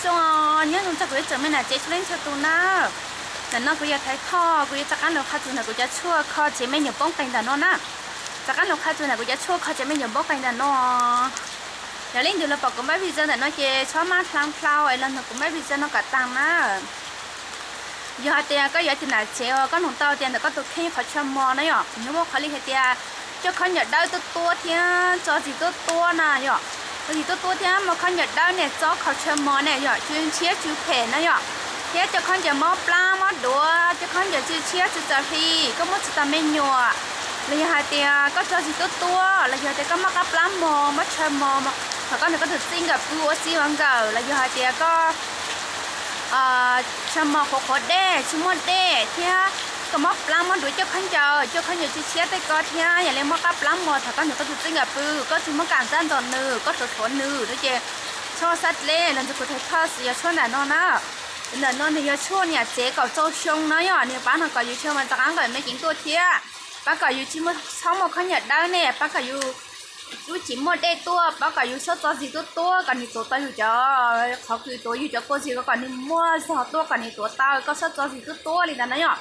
Zoo, nyob zoo txog kuv ib tsoom me nam tsev txhua leej txhua tus na. Ntawm no kuv yog Thaiv Thoj, kuv yuav rov qab los qha txog ntawm kuv cov tshuaj kho tsev me nyuam poob qees ntawm no na. Rov qab los qha txog ntawm kuv cov tshuaj kho tsev me nyuam poob qees ntawm no. Yog leej twg los pom kuv npaj video ntawm no ces txhob maj dlhau dlhau es los nrog kuv npaj video no kom tag na. Yog hais tias koj yog ib tug nam tsev uas koj nug tau tias ntawm koj tus kheej qhov chaw mos na yom, nws muaj qhov li hais tias coj khaub ncaws dawb tuab tuab thiab tso txim tuab tuab na yom. Tso txim tuab tuab thiab muaj khaub ncaws dawb ne, tso khaub chaw mos ne yom, tsw ntshiab tsw phem na yom. Thiab coj khaub ncaws mob plab mob duav, coj khaub ncaws tsw ntshiab tsw txaws hli, koj muaj tsis tau me nyuam, los yog hais tias koj tso txim tuab tuab, los yog tias koj mob qab plab mos mob chaw mos, thaum koj nrog koj tus txij nkawm pw ua si ua nkawm, los yog hais tias koj chaw mos qhuav qhuav dej tsis muaj dej thiab koj mob plab mob duav, coj khaub ncaws, coj khaub ncaws tsw ntshiab tej ko thiab yog li muaj qab plab mos thaum koj nrog koj tus txij nkawm pw, koj tsis muaj kam ntsaj ntxom nws, koj rhuav rhuav nws no ces txhob sab dleb los nrog kuv Thaiv Thoj siv cov tshuaj ntawm no na. Ntawm no nws yog tshuaj niam tsev kaum rau xyoo no yom, nws pab no kom yus chaw mos rov qab nkawm me ceev tuaj thiab pab kom yus tsis muaj, txhob muaj khaub ncaws dawb ne, pab kom yus lub cev muaj dej tuaj, pab kom yus txhob tso txim tuab tuab kom nws tuav tau yus cov, qhov kws tuav yus cov kua txig ko kom nws muaj zog tuaj kom nws tuav tau, koj txhob tso txim tuab tuab li ntawd na yom.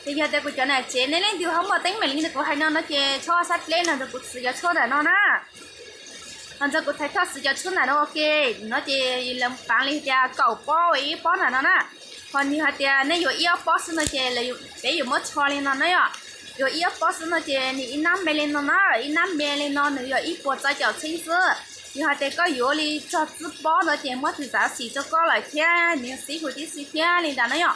Ces yog tias kuv cov nam tsev nej leej twg ho muaj teeb meem li kuv hais no no ces txhob sab dleb los nrog kuv siv cov tshuaj ntawm no na. Los nrog kuv Thaiv Thoj siv cov tshuaj ntawm no ua ke. No ces lawv paav li tias kaum pob ua ib pob ntawm no na. Ho nws hais tias nej yuav ib ob pob xwb no ces peb yuav muab tsho li no na yom. Yuav ib ob pob xwb no ces nws ib nab npe li no na, ib nab npe li no nws yog ib puas txaus caum txheeb xwb. Yog hais tias koj yuav li txog tsib pob no ces muab txav xim rau koj lawm thiab nws xib hu tib si thiab li ntawd na yom.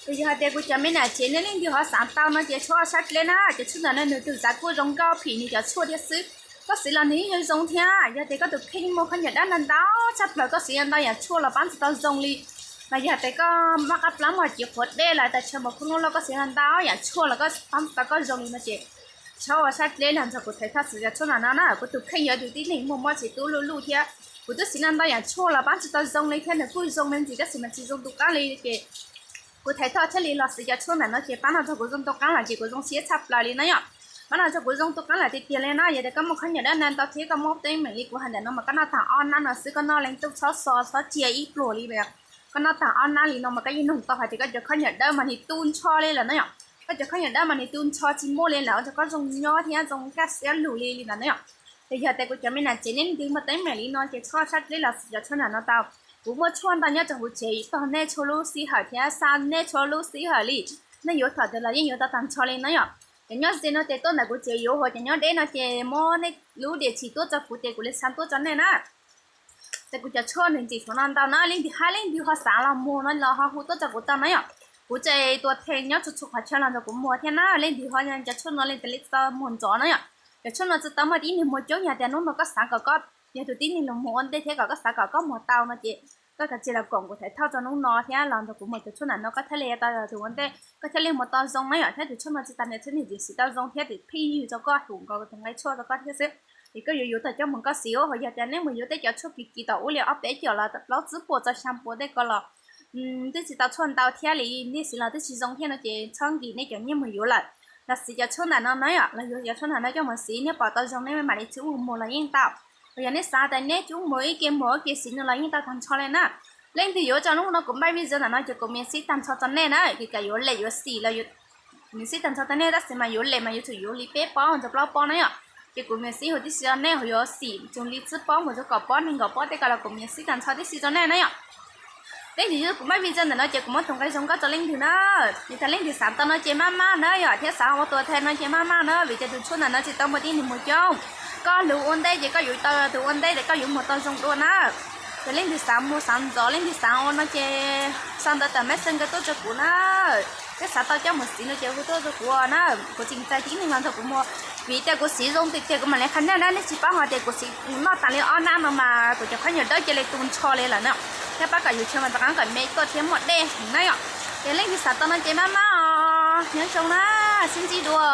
Ces yog hais tias kuv cov me nam tsev nej leej twg ho xav tau no ces txhob sab dleb na, cov tshuaj ntawm no nws tus txav kuj zoo nkauj phim nws cov tshuaj thiab xwb. Koj siv los nws yeej zoo zoo thiab, yog tias koj tus kheej muaj khaub ncaws dawb ntau ntau tshaj plaws koj siv ntau yam tshuaj los pab tsis tau zoo li, los yog tias koj mob qab plab mos cev qhuav dej los tas chaw mos khoob loj koj siv ntau yam tshuaj los koj pab tsis tau koj zoo li no ces txhob ua sab dleb los nrog kuv Thaiv Thoj siv cov tshuaj ntawm no na. Kuv tus kheej yog tus tib neeg muaj mob tsev tub luj luj thiab kuv twb siv ntau yam tshuaj los pab tsis tau zoo li thiab nws kuj zoo me ntsis tab sis mas tsis zoo tus qab li ces kuv Thaiv Thoj thiaj li los siv cov tshuaj ntawm no ces pab no rau kuv zoo tus qab lawm ces kuv zoo siab tshaj plaws li na yom. Pab no rau kuv zoo tus qab lawm tiag tiag li na. Yog tias koj muaj khaub ncaws dawb ntau thiab koj mob teeb meem li kuv hais ntawm no mas koj noj tag ob nab no xwb, koj noj leej twg txhob so txhob cia ib pluag li. Koj noj tag ob nab li no mas koj yeej nug tau hais tias koj cov khaub ncaws dawb mas nws tu nrho li lawm na yom. Koj cov khaub ncaws dawb mas nws tu nrho tsis muaj li lawm, ua rau koj zoo nyob thiab zoo kaj siab lug li li ntawd na yom. Ces yog tias kuv cov me nam tsev nej leej twg muaj teeb meem li no ces txhob sab dleb los siv cov tshuaj ntawm no tau. Kuv muaj tshuaj ntau nyob rau hauv tsev tau nej txhua lub sij hawm thiab xa nej txhua lub sij hawm li. Nej yuav thaum twg los yeej yuav tau tag nrho li na yom. Ces nyob ze no ces tuaj ntawm kuv tsev yuav hos ces nyob deb no ces muab nej lub diam tshim tuaj rau kuv ces kuv li xa tuaj rau nej na. Ces kuv cov tshuaj nws ntxim suav no ntau na, leej twg hab leej twg ho xav los muag no los ho hu tuaj rau kuv tau na yom. Kuv tseem tuaj theej nyob txhua txhua qhov chaw los nrog kuv muag thiab na, leej twg ho cov tshuaj no leej twg li tau muag ntxov na yom. Cov tshuaj no tsis tau muaj tib neeg muag coob, yog tias hnub no koj xav kom koj yog tus tib neeg los muag ua ntej thiab kom koj xav kom koj muag tau no ces koj kav tsij los koom kuv Thaiv Thoj txog hnub no thiab los nrog kuv muag cov tshuaj ntawm no koj thiaj li tau tus ua ntej, koj thiaj li muag tau zoo na yom. Thiab tus tshuaj no tsis tas nws txhiv nws tseem siv tau zoo thiab tus pheej ywg rau koj, tus nqaij tshuaj rau koj thiab xwb. Ces koj yuav yuav tau coj mus koj siv, ho yog tias nej mus yuav tej cov tshuaj kim kim tom ub li ob peb caug los plaub tsib puas txog xya puas tej ko los twb tsis tau tshuaj ntau thiab li, nej siv los twb tsis zoo thiab no ces txhob nkim nej cov nyiaj mus yuav lawm. Los siv cov tshuaj ntawm no na yom, los yuav cov tshuaj ntawm no coj mus siv, nej pom tau zoo nej mam li tsis ua muag los yeej tau. Ho yog nej xav tias nej tsis ua muag ib ke muag ib ke siv no los yeej tau tag nrho li na. Leej twg yuav txog hnub no kuv npaj video ntawm no ces kuv mam xib tag nrho rau nej na, ces koj yuav lem yuav xim los mam xib tag nrho rau nej, tab sis mas yuav lem mas yuav tsum yuav li peb pob mus rau plaub pob na yom. Ces kuv mam xib huv tib si rau nej, ho yuav xim txog li tsib pob mus rau kaum pob nees nkaum pob tej ko los kuv mam xib tag nrho tib si rau nej na yom. Leej twg yuav kuv npaj video ntawm no ces kuv muab tus nqaij zoo nkauj rau leej twg na. Yog tias leej twg xav tau no ces maj maj na yom, thiab xav ua tuam thais no ces maj maj na, vim tias tus tshuaj ntawm no tsis tau muaj tib neeg muag coob. Koj lug ua ntej ces koj yuav tau tus ua ntej, koj yuav muag tau zoo dua na. Ces leej twg xav muag xav ntxov, leej twg xav ua no ces xa ntawv tawm Messenger tuaj rau kuv na. Thiab xav tau coj mus siv no ces hu tuaj rau kuv na. Kuv tseem txais tib neeg los nrog kuv muag, vim tias kuv siv zoo tiag tiag kuv mam li qhia nej na, nej tsis paub hais tias kuv siv noj tas li ob nab no mas kuv cov khaub ncaws dawb cia li tu nrho li lawm na. Thiab pab kom yus chaw mas rov qab nkawm me tuaj thiab muaj dej heev na yom. Ces leej twg xav tau no ces maj maj os, nyob zoo na, sib ntsib dua.